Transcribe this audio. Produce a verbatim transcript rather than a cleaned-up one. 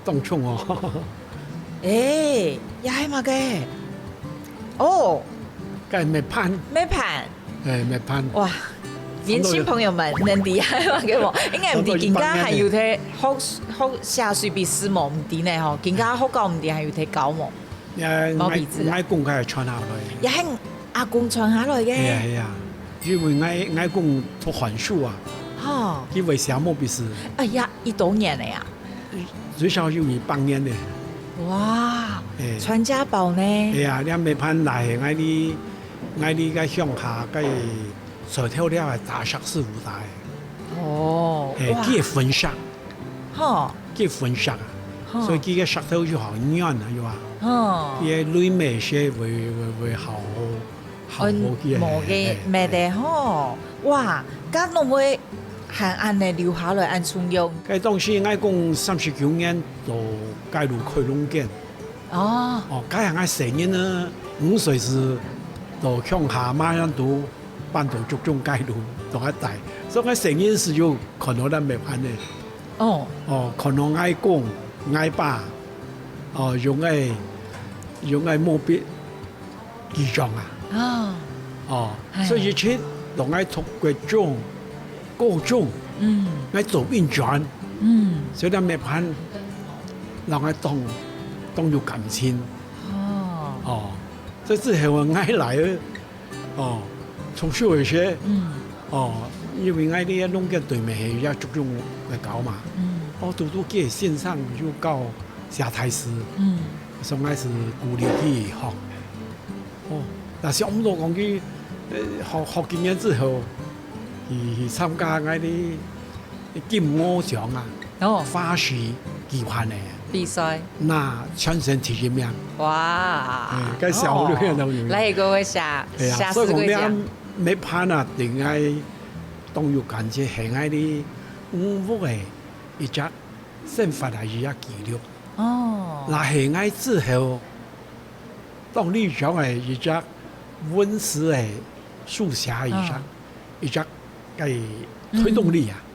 當重哦。誒，也係麼个？哦，該麥盤。麥盤。誒，麥盤。哇，年輕朋友們，恁厲害麼个無？應該毋知今下還有在學，學寫水筆字無？毋知呢吼，今下學校毋知還有在教無？呃，無筆字啊。𠊎，𠊎公佢係傳下來。也係阿公傳下來个。係啊，係啊，因為𠊎，𠊎公讀寒暑啊，吼。佢會寫毛筆字。哎呀，幾多年了呀？ 最少有一百年呢。哇，誒。傳家寶呢？哎呀，這麥盤來，𠊎俚，𠊎俚个鄉下个菜頭了个打石師傅打个。哦，誒，哇。佢个粉石，吼。佢个粉石啊，吼。所以佢个石頭就好軟啊，有啊。吼。佢个內面些會，會，會好 好，嗯，好个，無个，嘿，嘿，無个吼。哇，該攏會還恁呢留下來恁重要。該當時𠊎公三十九年到街路開農間。哦。哦，該下𠊎細人呢，五歲時到鄉下馬上都搬到竹中街路，到該帶。所以𠊎細人時就看到咱麥盤呢。哦。哦，看到𠊎公、𠊎爸，哦，用个，用个毛筆 記帳啊。哦。哦，係。所以一直到𠊎讀國中、高中，嗯。𠊎做運轉，嗯。所以咱麥盤，讓𠊎當，當有感情。哦。哦，所以之後𠊎來，哦，從小一些，嗯。哦，因為𠊎這農間對面係一隻竹中个校嘛，嗯。哦，堵堵佢先生有教寫大字，嗯。所以𠊎係鼓勵佢學。 哦，但係毋到講佢，呃，學，學幾年之後，去，去參加𠊎兜金鵝獎啊，哦。花市舉辦个。比賽。拿全省第一名。哇。哎，該時候就哦。看到有。來一個會寫，哎呀，寫四個字啊。所以講這麥盤啊，對𠊎當有感情，係𠊎兜屋个一隻生活个一隻記錄。哦。那係𠊎之後 當理想个一隻文字个書寫个一隻，嗯。一隻个推動力啊。